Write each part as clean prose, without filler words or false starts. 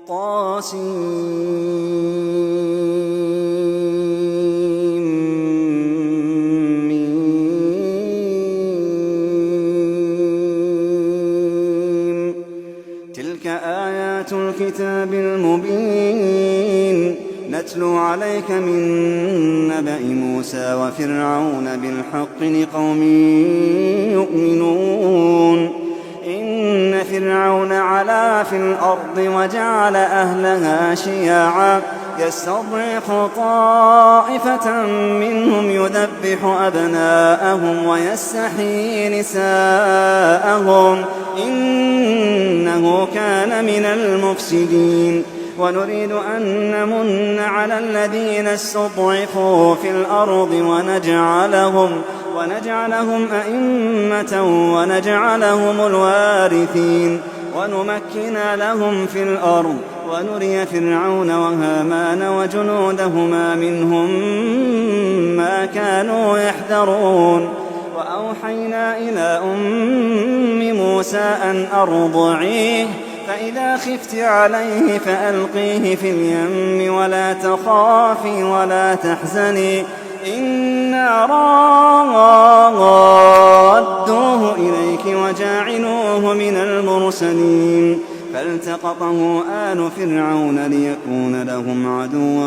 طاسيم تلك آيات الكتاب المبين نتلو عليك من نبأ موسى وفرعون بالحق لقوم يؤمنون إن فرعون علا في الأرض وجعل أهلها شيعا يستضعف طائفة منهم يذبح أبناءهم ويستحيي نساءهم إنه كان من المفسدين ونريد أن نمن على الذين استضعفوا في الأرض ونجعلهم أئمة ونجعلهم الوارثين ونمكن لهم في الأرض ونري فرعون وهامان وجنودهما منهم ما كانوا يحذرون وأوحينا إلى أم موسى أن أرضعيه فإذا خفت عليه فألقيه في اليم ولا تخافي ولا تحزني إنا رادوه إليك وجاعلوه من المرسلين فالتقطه آل فرعون ليكون لهم عدوا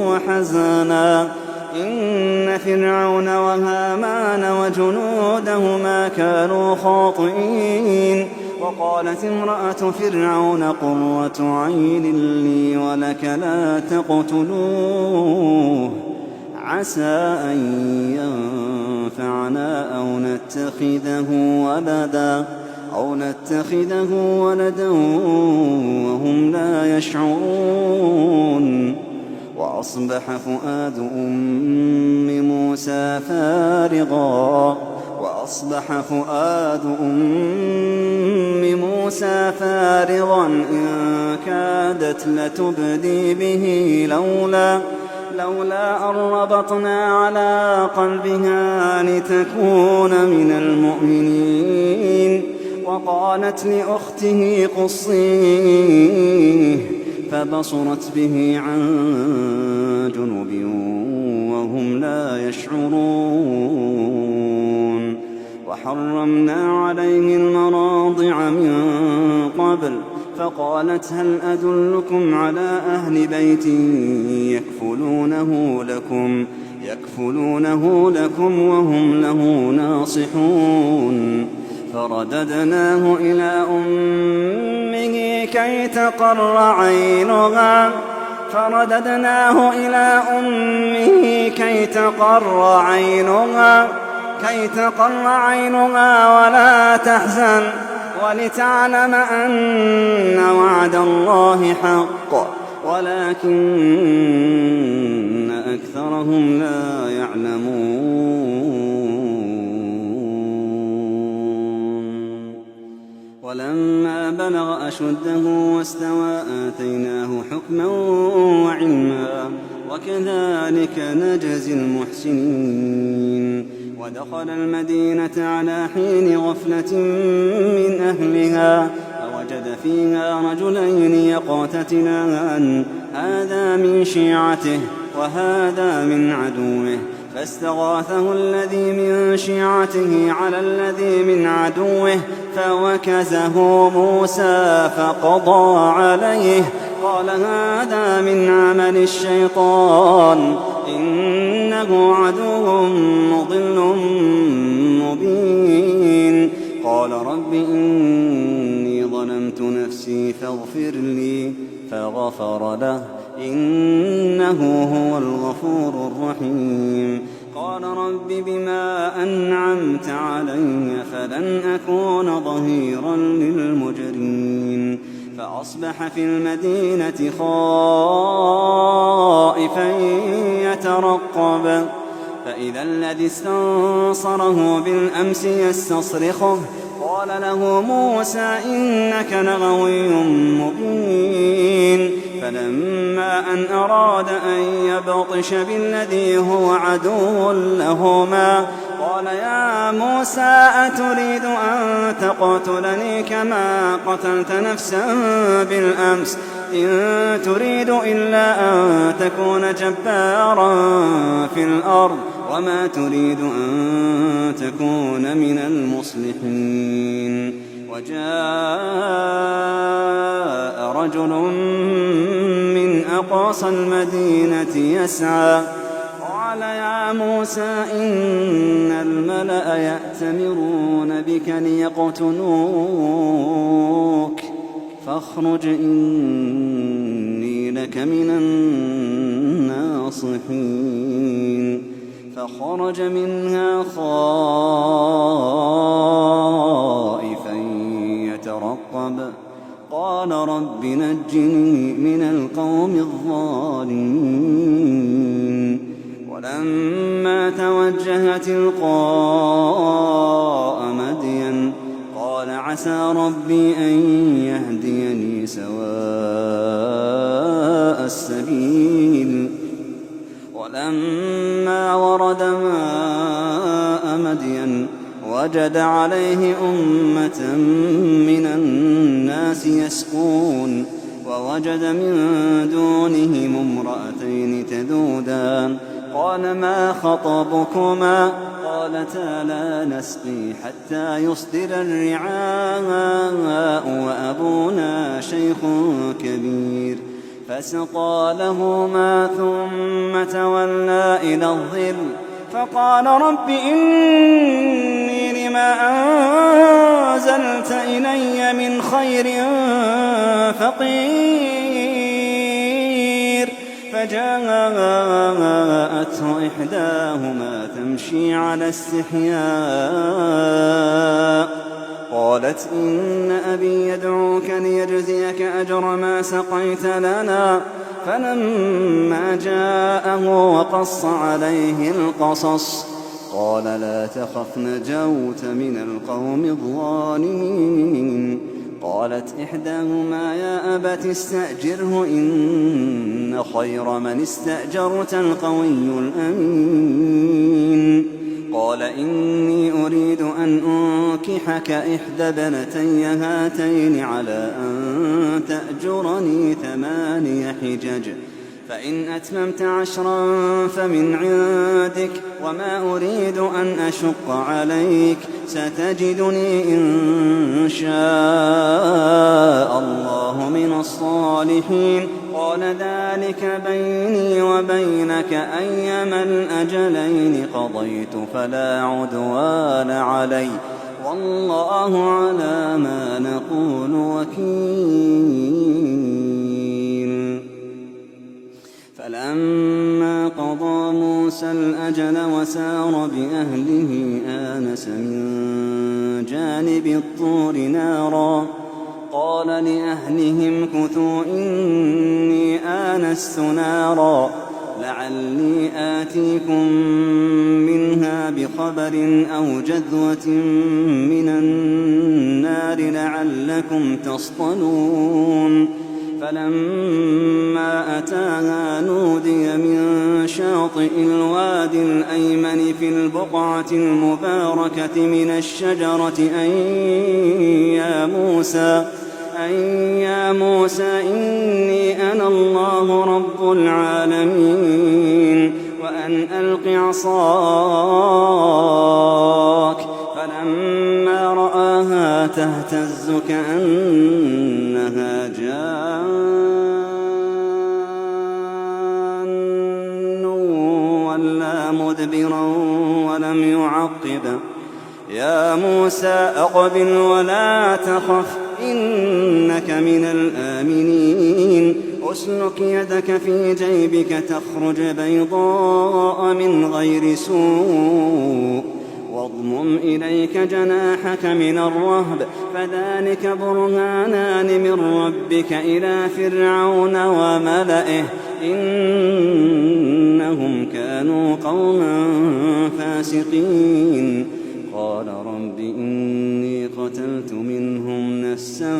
وحزنا إن فرعون وهامان وجنودهما كانوا خاطئين وقالت امرأة فرعون قرة عين لي ولك لا تقتلوه عسى أن ينفعنا أو نتخذه ولدا وهم لا يشعرون وأصبح فؤاد أم موسى فارغا إن كادت لتبدي به لولا أن ربطنا على قلبها لتكون من المؤمنين وقالت لأخته قصيه فبصرت به عن جنب وهم لا يشعرون وحرمنا عليه المراضع من قبل فقالت هل أدلكم على أهل بيت يكفلونه لكم وهم له ناصحون فرددناه إلى أمه كي تقر عينها ولا تحزن ولتعلم أن وعد الله حق ولكن أكثرهم لا يعلمون ولما بلغ أشده واستوى آتيناه حكما وعلما وكذلك نجزي المحسنين ودخل المدينة على حين غفلة من أهلها فوجد فيها رجلين يقتتلان هذا من شيعته وهذا من عدوه فاستغاثه الذي من شيعته على الذي من عدوه فوكزه موسى فقضى عليه قال هذا من عمل الشيطان إنه عدو مضل مبين قال رب إني ظلمت نفسي فاغفر لي فغفر له إنه هو الغفور الرحيم قال رب بما أنعمت علي فلن أكون ظهيرا للمجرمين فأصبح في المدينة خائفا يترقب فإذا الذي استنصره بالأمس يستصرخه قال له موسى إنك لغوي مبين فلما أن أراد أن يبطش بالذي هو عدو لهما قال قال يا موسى أتريد أن تقتلني كما قتلت نفسا بالأمس إن تريد إلا أن تكون جبارا في الأرض وما تريد أن تكون من المصلحين. وجاء رجل من أقصى المدينة يسعى قال يا موسى إن الملأ يأتمرون بك ليقتلوك فاخرج إني لك من الناصحين. فخرج منها خائفا يترقب قال رب نجني من القوم الظالمين. ولما توجه تلقاء مدين قال عسى ربي أن يهديني سواء السبيل. ولما ورد ماء مدين وجد عليه أمة من الناس يسقون ووجد من دونهم امرأتين تذودان قال ما خطبكما قالتا لا نسقي حتى يصدر الرعاء وأبونا شيخ كبير. فسقى لهما ثم تولى إلى الظل فقال رب إني لما أنزلت إلي من خير فقير. فجاءته إحداهما تمشي على استحياء قالت إن أبي يدعوك ليجزيك أجر ما سقيت لنا. فلما جاءه وقص عليه القصص قال لا تخف نجوت من القوم الظالمين. قالت إحداهما يا أبت استأجره إن خير من استأجرت القوي الأمين. قال إني أريد أن أنكحك إحدى بنتي هاتين على أن تأجرني 8 حجج فإن أتممت 10 فمن عندك وما أريد أن أشق عليك ستجدني إن شاء الله من الصالحين. قال ذلك بيني وبينك أيما الأجلين قضيت فلا عدوان علي والله على ما نقول وكيل. فلما قضى موسى الأجل وسار بأهله آنس من جانب الطور نارا قال لأهلهم كثوا إني آنست نارا لعلي آتيكم منها بخبر أو جذوة من النار لعلكم تصطلون. فلما أتاها نودي من شاطئ الوادي الأيمن في البقعة المباركة من الشجرة أن يا موسى إني أنا الله رب العالمين وأن ألق عصاك. فلما رآها تهتز كأنها جان ولا مدبرا ولم يعقب. يا موسى أقبل ولا تخف إنك من الآمنين. أسلك يدك في جيبك تخرج بيضاء من غير سوء واضمم إليك جناحك من الرهب فذلك برهانان من ربك إلى فرعون وملئه إنهم كانوا قوما فاسقين. قال رب إني قتلت منهم نفسا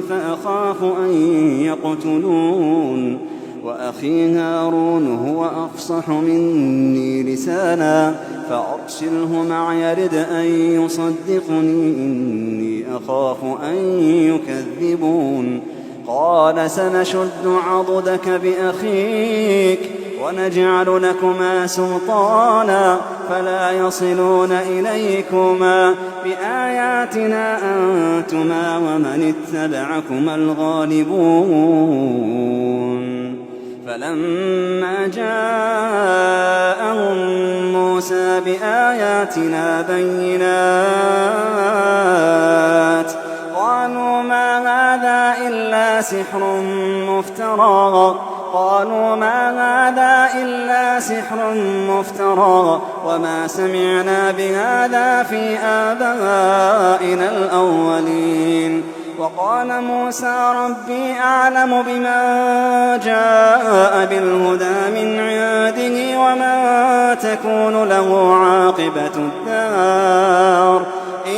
فأخاف أن يقتلون. وأخي هارون هو أفصح مني لسانا فأرسله معي يرد أن يصدقني إني أخاف أن يكذبون. قال سنشد عضدك بأخيك ونجعل لكما سلطانا فلا يصلون إليكما بآياتنا أنتما ومن اتبعكما الغالبون. فلما جاءهم موسى بآياتنا بينات قالوا ما هذا إلا سحر مفترى وما سمعنا بهذا في آبائنا الأولين. وقال موسى ربي أعلم بمن جاء بالهدى من عنده وما تكون له عاقبة الدار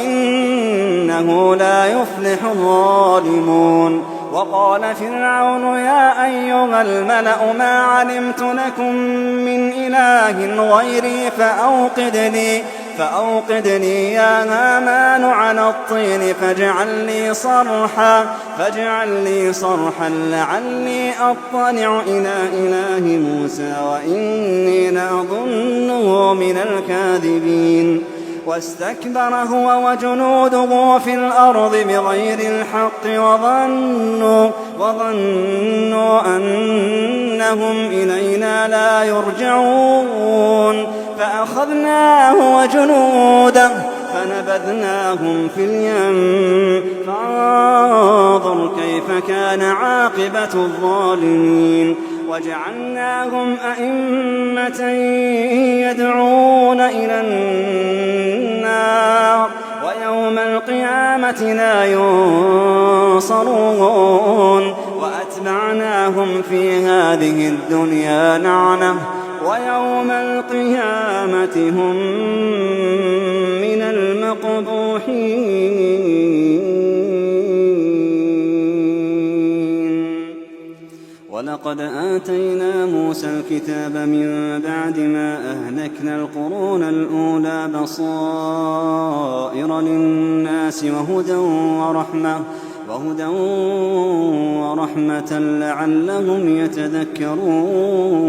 إنه لا يفلح الظالمون. وقال فرعون يا أيها الملأ ما علمت لكم من إله غيري فأوقد لي يا هامان على الطين فاجعل لي صرحا لعلي أطلع إلى إله موسى وإني لأظنه من الكاذبين. واستكبر هو وجنوده في الأرض بغير الحق وظنوا أنهم إلينا لا يرجعون فأخذناه وجنوده فنبذناهم في اليم فانظر كيف كان عاقبة الظالمين. وجعلناهم أئمة يدعون إلى النار ويوم القيامة لا ينصرون. وأتبعناهم في هذه الدنيا لعنة ويوم القيامة هم من المقبوحين. ولقد آتينا موسى الكتاب من بعد ما أهلكنا القرون الأولى بصائر للناس وهدى ورحمة لعلهم يتذكرون.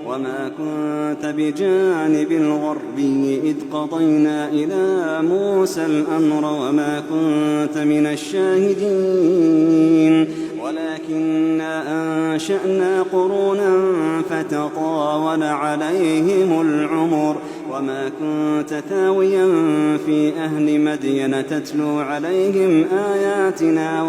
وما كنت بجانب الغربي إذ قضينا إلى موسى الأمر وما كنت من الشاهدين ولكننا أنشأنا قرونا فتطاول عليهم العمر وما كنت ثاويا في أهل مدين تتلو عليهم آياتنا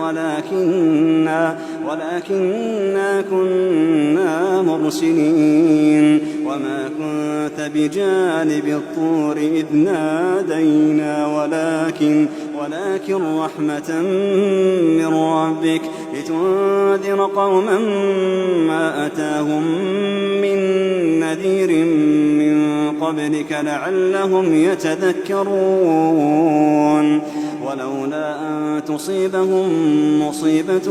ولكننا كنا مرسلين. وما كنت بجانب الطور إذ نادينا ولكن رحمة من ربك لتنذر قوما ما أتاهم من نذير من قبلك لعلهم يتذكرون. ولولا أن تصيبهم مصيبة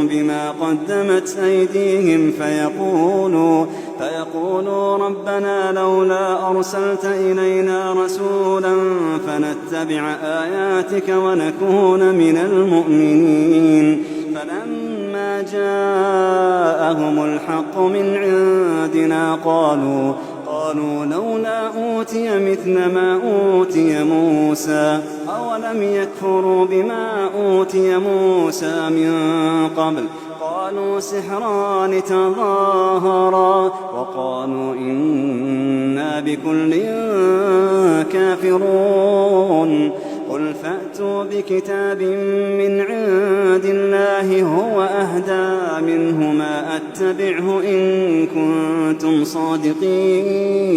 بما قدمت أيديهم فيقولوا ربنا لولا أرسلت إلينا رسولا فنتبع آياتك ونكون من المؤمنين. فلما جاءهم الحق من عندنا قالوا لولا أوتي مثل ما أوتي موسى أولم يكفروا بما أوتي موسى من قبل قالوا سحران تظاهرا وقالوا إنا بكل كافرون. قل فأتوا بكتاب من عند الله هو أهدى منه ما أتبعه إن كنتم صادقين.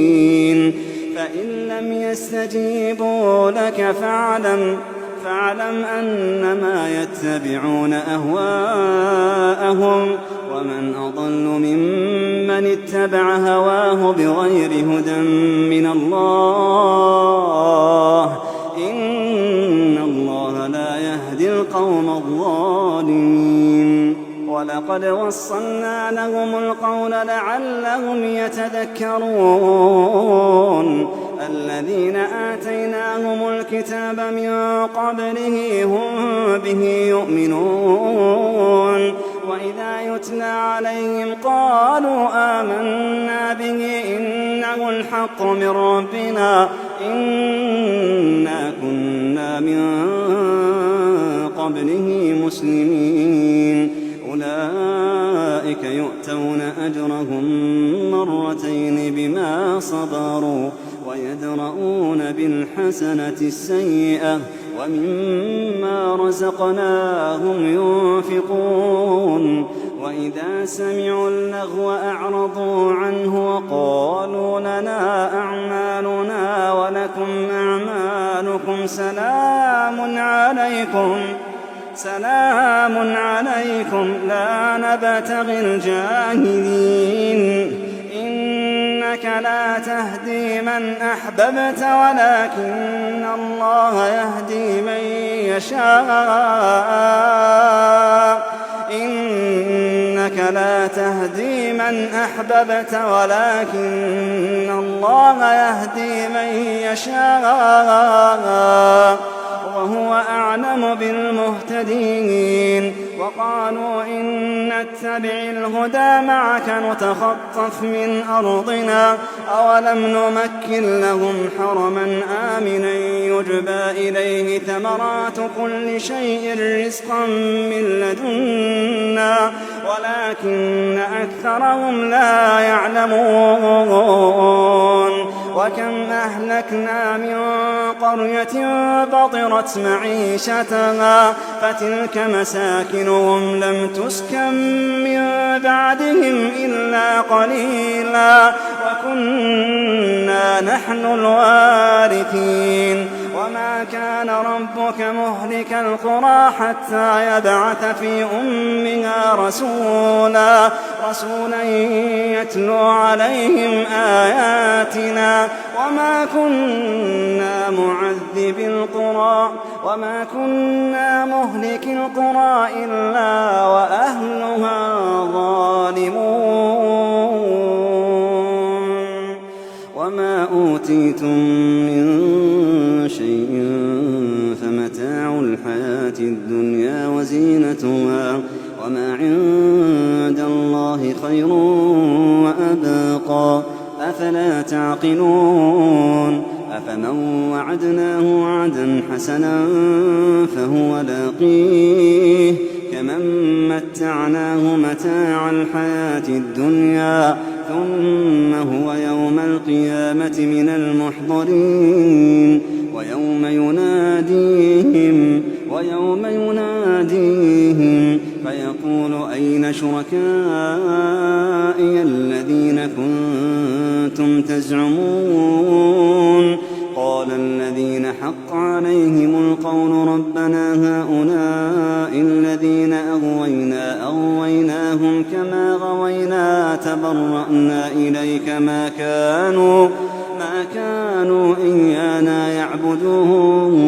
فإن لم يستجيبوا لك فاعلم أنما يتبعون أهواءهم ومن أضل ممن اتبع هواه بغير هدى من الله إن الله لا يهدي القوم الظالمين. ولقد وصلنا لهم القول لعلهم يتذكرون الذين آتيناهم الكتاب من قبله هم به يؤمنون وإذا يتلى عليهم قالوا آمنا به إنه الحق من ربنا إنا كنا من قبله مسلمين أولئك يؤتون أجرهم مرتين بما صبروا ويدرؤون بالحسنة السيئة ومما رزقناهم ينفقون وإذا سمعوا اللغو أعرضوا عنه وقالوا لنا أعمالنا ولكم أعمالكم سلام عليكم لا نبتغي الجاهلين إنك لا تهدي من أحببت ولكن الله يهدي من يشاء إنك لا تهدي من أحببت ولكن الله يهدي من يشاء وهو أعلم بالمهتدين وقالوا إن نتبع الهدى معك نتخطف من أرضنا أولم نمكن لهم حرما آمنا يجبى إليه ثمرات كل شيء رزقا من لدنا ولكن أكثرهم لا يعلمون وكم أهلكنا من قرية بطرت معيشتها فتلك مساكنهم لم تسكن من بعدهم إلا قليلا وكنا نحن الوارثين وما كان ربك مهلك القرى حتى يبعث في أمها رسولا يتلو عليهم آياتنا وما كنا معذب القرى وما كنا مهلك القرى إلا وأهلها ظالمون وما أوتيتم من شيء فمتاع الحياة الدنيا وزينتها وما عند الله خير وأبقى أفلا تعقلون أفمن وعدناه وعدا حسنا فهو لاقيه كمن متعناه متاع الحياة الدنيا ثم هو يوم القيامة من المحضرين ويوم يناديهم فيقول أين شركائي الذين كنتم تزعمون قال الذين حق عليهم القول ربنا هؤلاء الذين أغويناهم كما غوينا تبرأنا إليك ما كانوا إيانا يعبدون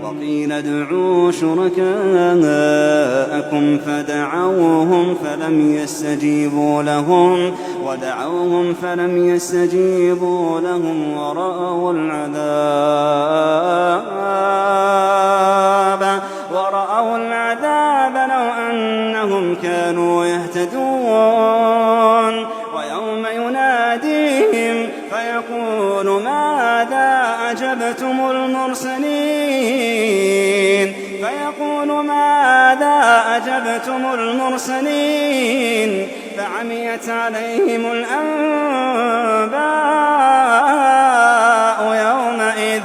وقيل ادعوا شركاءكم فدعوهم فلم يستجيبوا لهم ورأوا العذاب لو أنهم كانوا يهتدون ويوم يناديهم فيقول ماذا أجبتم المرسلين فعميت عليهم الأنباء يومئذ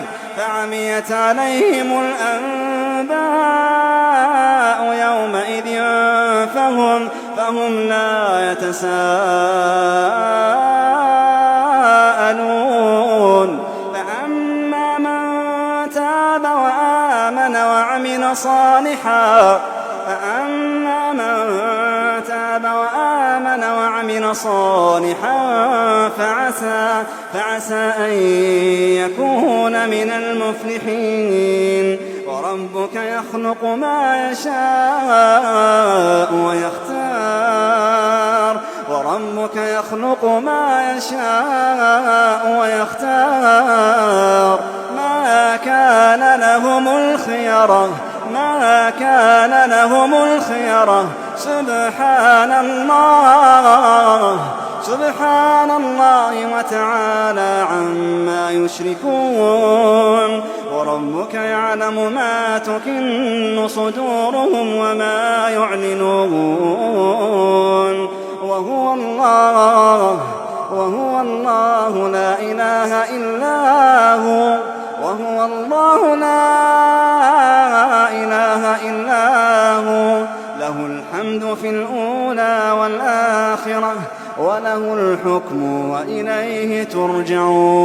فهم لا يتساءلون فأما من تاب وآمن وعمل صالحا فعسى أن يكون من المفلحين وربك يخلق ما يشاء ويختار يخلق ما يشاء ويختار ما كان لهم الخيرة سبحان الله وتعالى عما يشركون وربك يعلم ما تكن صدورهم وما يعلنون وهو الله لا إله إلا هو له الحمد في الأولى والآخرة وله الحكم وإليه ترجعون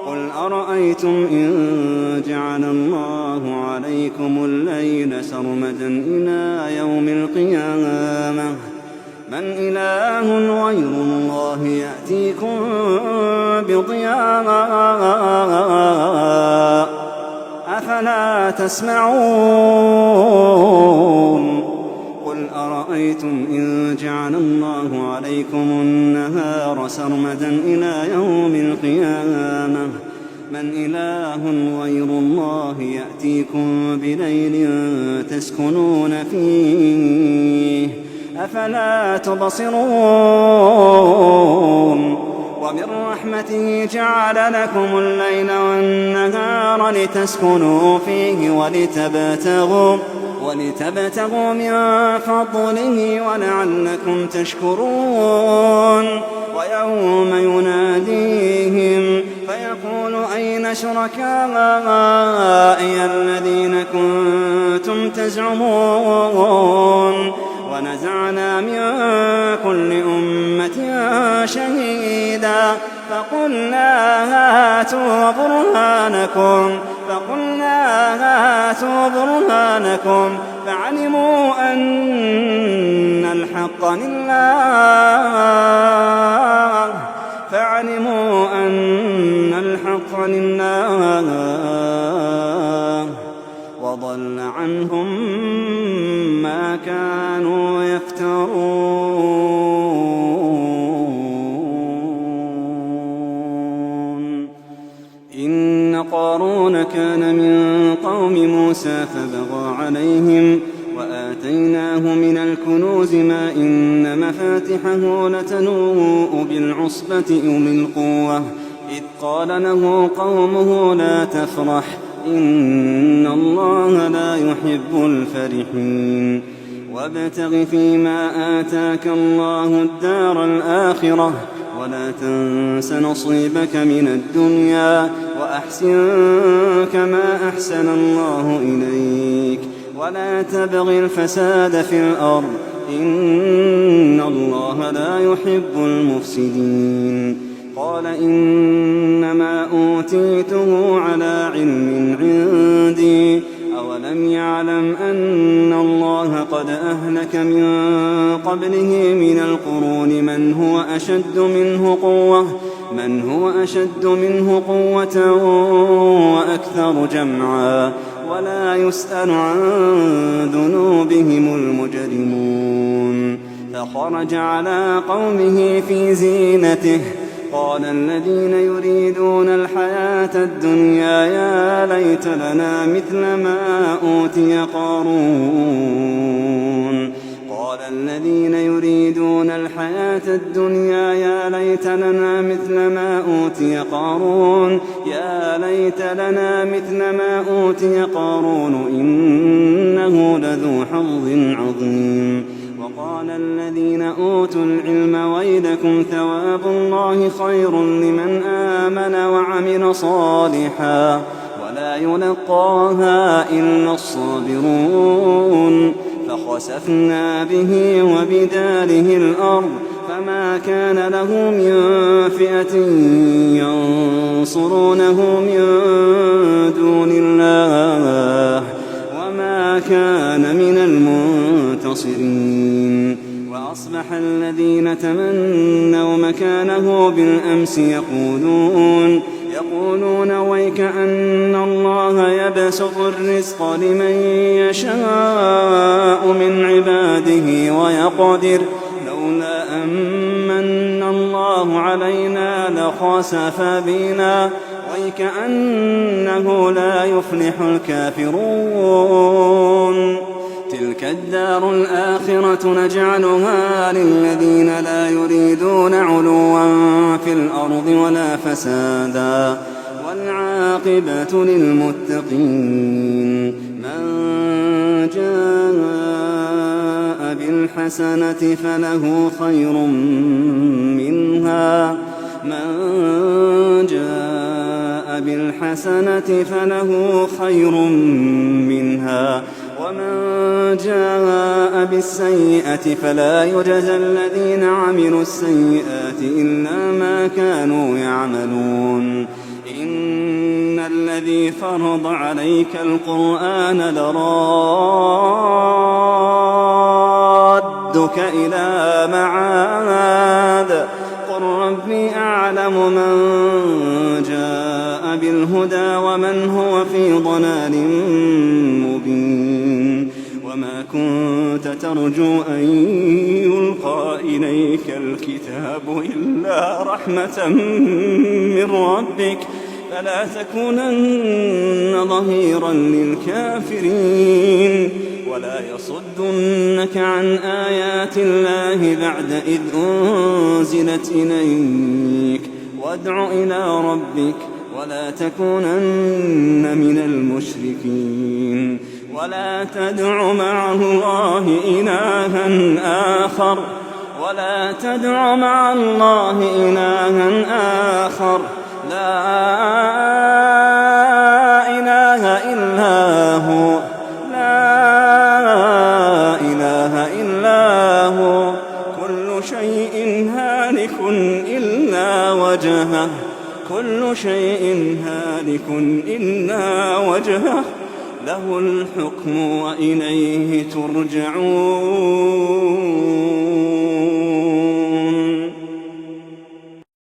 قل أرأيتم إن جعل الله عليكم الليل سرمدا إلى يوم القيامة من إله غير الله يأتيكم بضياء أفلا تسمعون قل أرأيتم إن جعل الله عليكم النهار سرمدا إلى يوم القيامة من إله غير الله يأتيكم بليل تسكنون فيه أفلا تبصرون ومن رحمته جعل لكم الليل والنهار لتسكنوا فيه ولتبتغوا من فضله ولعلكم تشكرون ويوم يناديهم فيقول أين شركائي الذين كنتم تزعمون ونزعنا من كل أمة شهيدا فقلنا هاتوا برهانكم فعلموا أن الحق لله وضل عنهم ما كانوا يفترون إن قارون كان من قوم موسى فبغى عليهم وآتيناه من الكنوز ما إن مفاتحه لتنوء بالعصبة أولي القوة إذ قال له قومه لا تفرح إن الله لا يحب الفرحين وابتغ فيما آتاك الله الدار الآخرة ولا تنس نصيبك من الدنيا وأحسن كما أحسن الله إليك ولا تبغ الفساد في الأرض إن الله لا يحب المفسدين قال إنما أوتيته على علم عندي أولم يعلم أن الله قد أهلك من قبله من القرون من هو أشد منه قوة وأكثر جمعا ولا يسأل عن ذنوبهم المجرمون فخرج على قومه في زينته قال الذين يريدون الحياة الدنيا يا ليت لنا مثل ما أوتي قارون الذين يريدون الحياة الدنيا يا ليت لنا مثل ما أوتي قارون إنه لذو حظ عظيم وقال الذين أوتوا العلم ويلكم ثواب الله خير لمن آمن وعمل صالحا ولا يلقاها إلا الصابرون فخسفنا به وبداره الأرض فما كان له من فئة ينصرونه من دون الله وما كان من المنتصرين وأصبح الذين تمنوا مكانه بالأمس يقولون ويك أن الله يبسط الرزق لمن يشاء من عباده ويقدر لولا أمن الله علينا لخسف بنا وكأنه لا يفلح الكافرون تلك الدار الآخرة نجعلها للذين لا يريدون علوا في الأرض ولا فسادا والعاقبة للمتقين من جاء بالحسنة فله خير منها ومن جاء بالسيئة فلا يجزى الذين عملوا السيئات إلا ما كانوا يعملون إن الذي فرض عليك القرآن لرادك إلى معاد قل ربي أعلم من جاء بالهدى ومن هو في ضلال مبين وما كنت ترجو أن يلقى إليك الكتاب إلا رحمة من ربك فلا تكونن ظهيرا للكافرين ولا يصدنك عن آيات الله بعد إذ أنزلت إليك وادع إلى ربك ولا تكونن من المشركين ولا تدع مع الله إلها آخر لا إله إلا هو كل شيء هالك إلا وجهه له الحكم وإليه ترجعون.